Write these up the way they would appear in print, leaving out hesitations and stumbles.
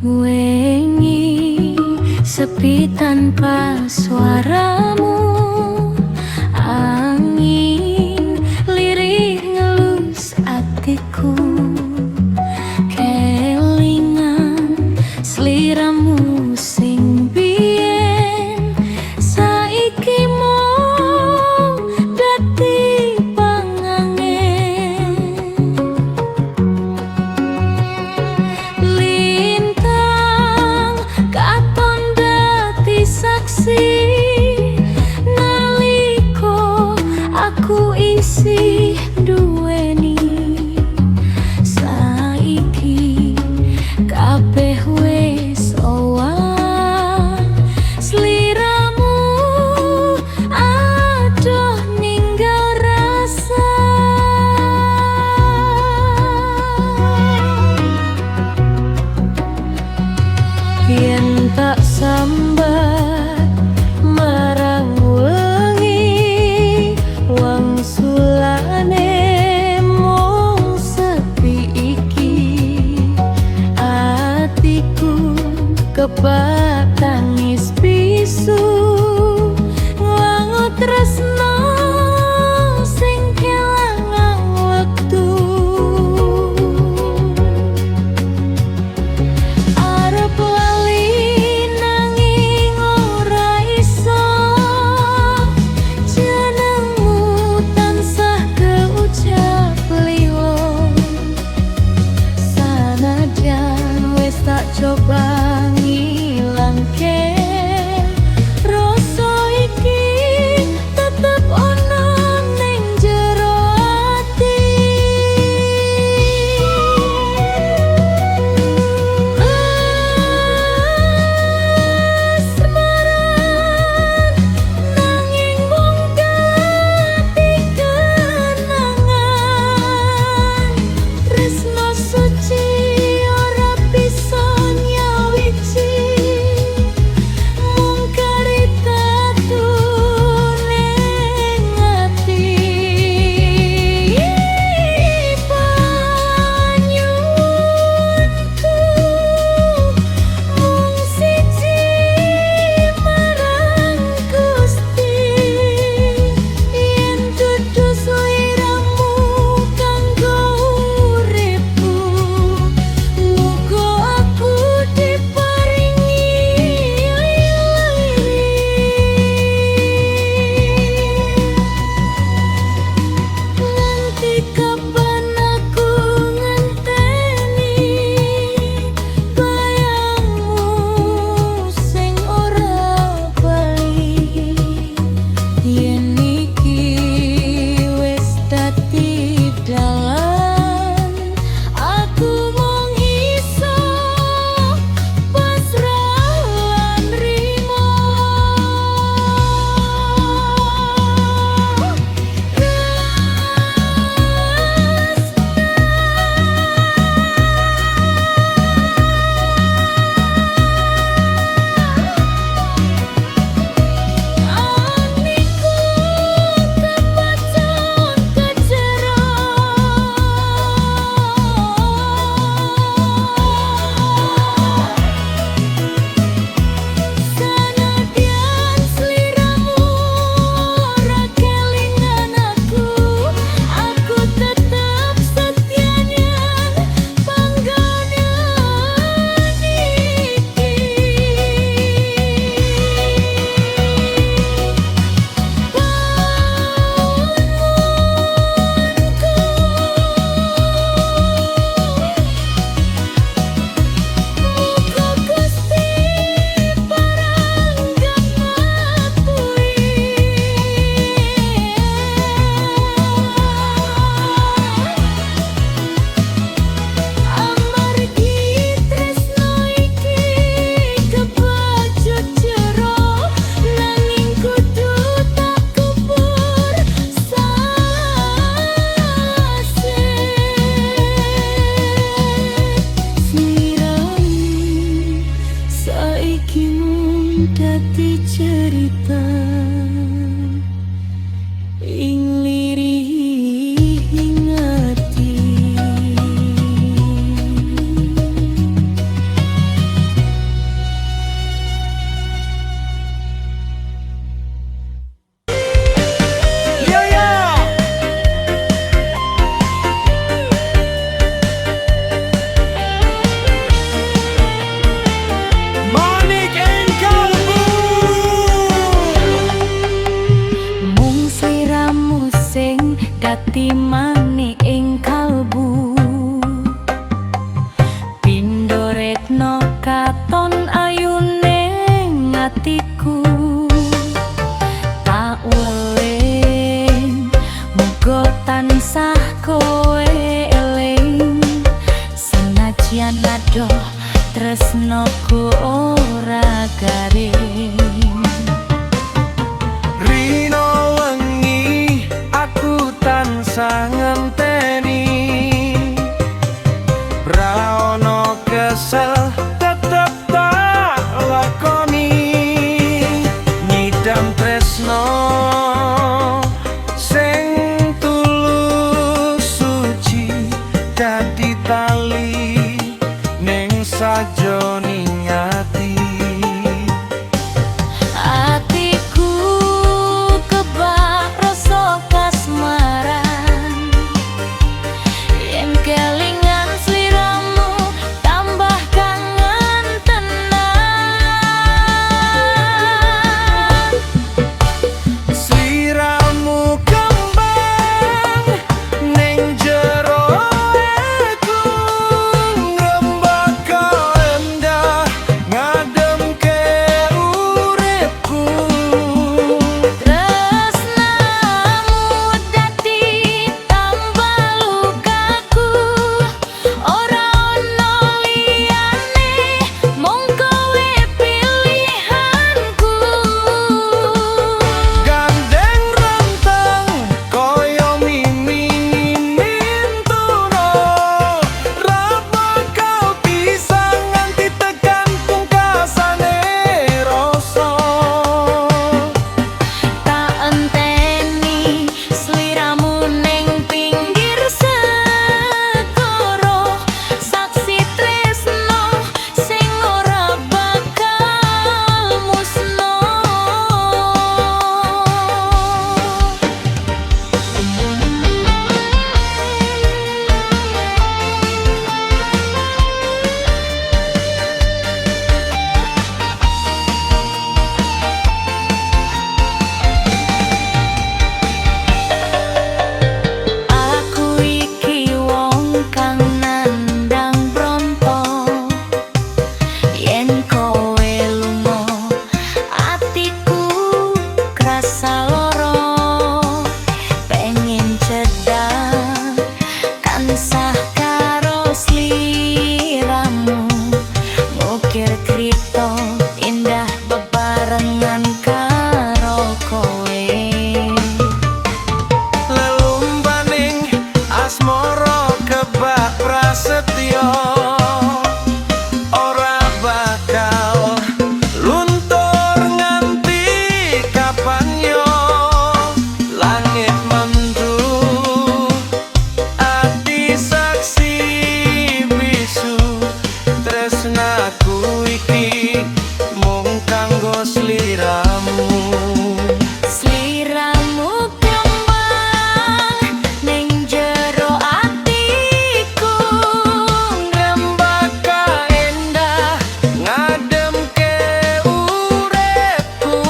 Wengi sepi tanpa suaramu. Angin lirih ngelus atiku. Kelingan sliramu sing biyen, saiki mung dadi pangangen. Lintang katon dadi saksi naliko aku isih duweni. Saiki kabeh wis owah. Sliramu adoh ninggal rasa. Yen tak sambat marang wengi, wangsulane mung sepi iki. Atiku kebak tangis bisu, nglangu tresno sing kelangan wektu. Arep lali nanging ora iso, jenengmu tansah keucap lilo. Sanajan wis tak coba ngilangke, rasa iki tetep ana ning jero ati. Asmaran nanging mung dadi kenangan. Tresno suci ora bisa nyawiji, mung kari tatu ning ati. Panyuwunku mung siji marang Gusti, yen dudu sliramu kanggo uripku, muga aku diparingi lili. Nganti kapan aku ngenteni bayangmu sing ora bali? Yen iki wis dadi dalan, aku mung iso pasrah lan nrimo. Aniku kepacon kejero. Sanadyan sliramu ora kelingan aku tetep setya nyang panggonan iki. Panyuwunku muga Gusti pareng ngapuri. Amargi tresno iki kebacut jero, nanging kudu tak kubur salawase. Sliramu saiki mung dadi cerita ing lirih ati. Tresnoku ora garing. Rino wengi aku tansah ngenteni. Ra ono kesel, tetep tak lakoni. Nyidam tresno sing tulus suci, dadi tali ning sajroning ati. Atiku kebak rasa kasmaran. Yen kelingan sliramu tambah kangen tenan. Sliramu kembang ning jero aku, ngrembaka endah, ngademke uripku. Tresnamu dadi tambah lukaku. Ora ono liyane, mung kowe pilihanku. Gandeng renteng koyo mimi mintuna, ra bakal pisah nganti tekan pungkasane rasa. Tak enteni sliramu ning pinggir segara, saksi tresno sing ora bakal musna. Aku iki wong kang nandang bronto. Yen kowe lunga, atiku krasa loro. Pengen cedhak, tansah karo sliramu, ngukir crito indah bebarengan karo kowe. Lelumbaning asmara kebak prasetyo, ora bakal luntur nganti kapan yo. Langit mendung, ati saksi bisu, tresnaku iki mung kanggo sliramu. Sliramu kembang ning jero atiku, ngrembaka endah, ngademke uripku.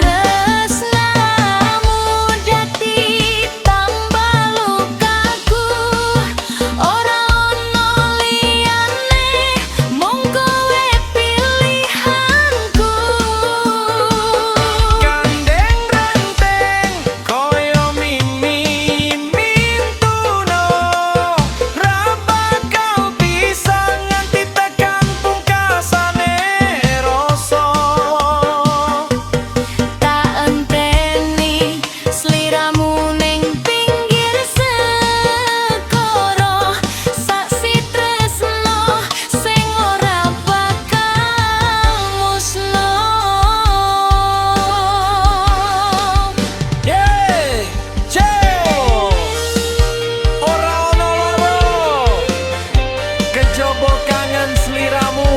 Tresnamu dadi tambah lukaku. Ora ono liyane, mung kowe pilihanku. Gandeng renteng koyo mimi mintuna, ra bakal pisah nganti tekan pungkasane rasa. Tak enteni sliramu ning pinggir segara, saksi tresno sing ora bakal musna. Yeay, Ceo. Ora ono loro kejaba kangen sliramu.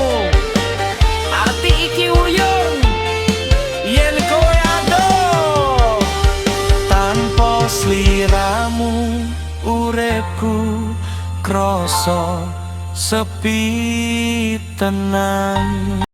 Ati iki wuyung yen kowe adoh. Tanpa sliramu uripku krasa sepi tenan.